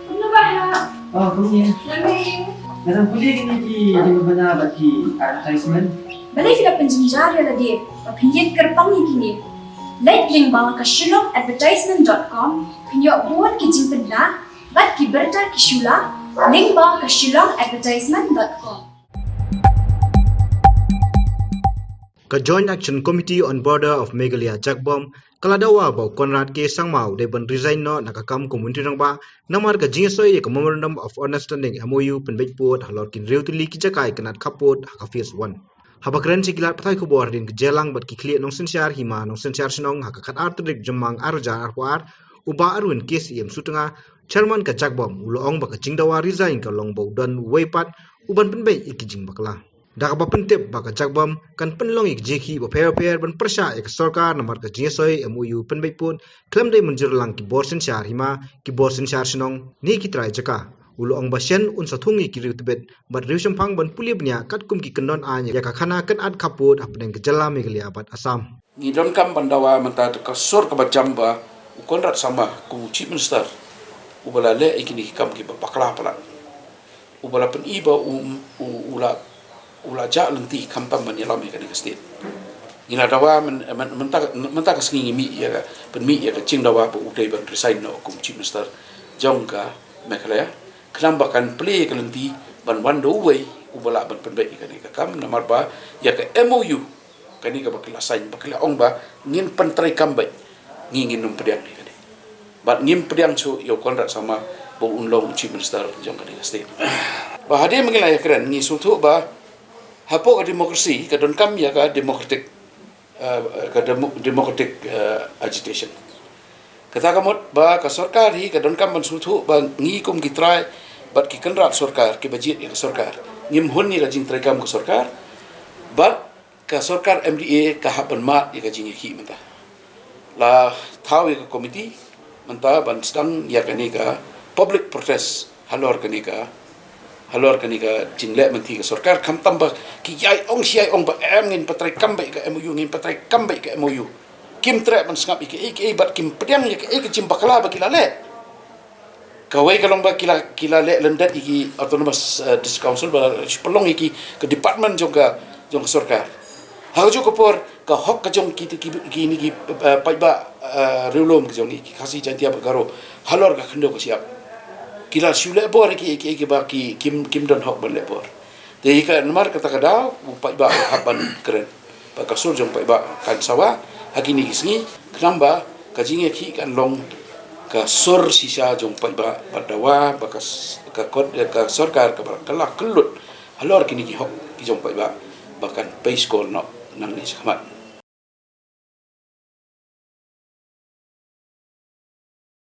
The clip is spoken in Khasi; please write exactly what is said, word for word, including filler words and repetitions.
Kumno ba ha? Oh, kumne. Nga dang pule kine ki jingpynbna bad ki advertisement. Balei phi la pynjynjar ïa lade ba phin ïeng kyrpang ïa kine? Leit lyngba ka shillong advertisement dot com, phin ïoh bun ki jingpynbna bad ki bynta ki shu la, lyngba ka shillong advertisement dot com. Ka Joint Action Committee on Border of Meghalaya, JACBOM, ka la dawa ba u Conrad K Sangma u dei ban resign noh na ka kam kum u Myntri Rangbah namar ka jingïasoi ïa ka Memorandum of Understanding, M O U, pynbeit pud halor ki hynriew tylli ki jaka itynnad khappud ha ka phase one. Haba kren sha ki lad pathai khubor hadien ka jingïalang bad ki khlieh nongsynshar hima nongsynshar shnong ha ka khatar tarik Jymmang ar hajar arphew ar, u Bah Arwin K C M Sutnga, Chairman ka JACBOM, u la ong ba ka jingdawa resign ka long ba u don uwei pat uban pynbeit ïa ki jingbakla. Da kaba pyntip ba ka JACBOM kan pynlong ïa ki jingïakhih bapher bapher ban pyrshah ïa ka sorkar namar ka jingïasoi M O U pynbeit pud khlem da mynjur lang ki bor synshar hima, ki bor synshar shnong ne ki trai jaka. U la ong ba shen un sa thung ïa ki riew tbit bad riew shemphang ban pule bniah katkum ki kyndon aiñ ïa ka khana kynad khappud hapdeng ka jylla Meghalaya bad Assam. Ngi donkam ban dawa mynta da ka sur kaba jam ba u Conrad Sangma kum u Chief Minister uba la leh ïa kine ki kam kiba bakla palat, uba la pyni ba u, u, u la, u la jah lynti khamtam ban ïalam ïa kane ka state. Ngi la dawa myn-, myn-, mynta, mynta ka sngi ngi mih ïa ka, pynmih ïa ka jingdawa ba u dei ban resign noh kum Chief Minister jong ka Meghalaya. Khnang ba kan plie ïa ka lynti ban wan da uwei uba lah ban pynbeit ïa kane ka kam namar ba ïa ka M O U kane kaba ki la sign, ba ki la ong ba ngin pyntreikam beit, ngi ngin ym pdiang ïa kane. Bad ngim pdiang shuh ïa u Conrad Sangma ba un long u Chief Minister jong kane ka state. Ba hadien ba ngi la ïakren ngi sngewthuh ba hapoh ka democracy ka donkam ïa ka democratic, eh, ka demo-, democratic, eh, agitation. Kata ka mut ba ka sorkar hi ka donkam ban sngewthuh ba ngi kum ki trai bad ki kynrad sorkar kiba jied ïa ka sorkar ngim hun ïa ka jingtreikam ka sorkar. Bad ka sorkar M D A ka hap ban mad ïa ka jingïakhih mynta. La thaw ïa ka komiti mynta ban sdang ïa kane ka public protest halor kane ka, halor kane ka jingleh mynthi ka sorkar, khamtam ba ki ïai ong shi ïai ong ba em ngin pyntreikam beit ïa ka M O U, ngin pyntreikam beit ïa ka M O U. Kim treh ban sngap ïa kaei kaei bad kim pdiang ïa kaei ka jingbakla ba ki la leh. Kawei ka long ba ki la, ki la leh lyndet ïa ki Autonomous, eh, District Council ba la shu pynlong ïa ki ka department jong ka, jong ka sorkar. Ha kajuh ka por ka hok ka jong ki, ki, ki, kine ki, eh, paidbah, eh, riewlum ka jong ngi ki Khasi Jaiñtia bad Garo halor ka khyndew ka shyiap. Ki la shu leh bor ïa ki, ïa ki, ïa ki ba ki, kim, kim don hok ban leh bor. Te ïa ka namar kata ka daw u paidbah u hap ban kren. Ba ka sur jong paidbah kan sawa ha kine ki sngi khnang ba ka jingïakhih kan long ka sur shisha jong paidbah bad dawa ba ka s-, ka kot, ka sorkar kaba ka la kyllut halor kine ki hok ki jong paidbah ba kan pei skor noh nangne shakhmat.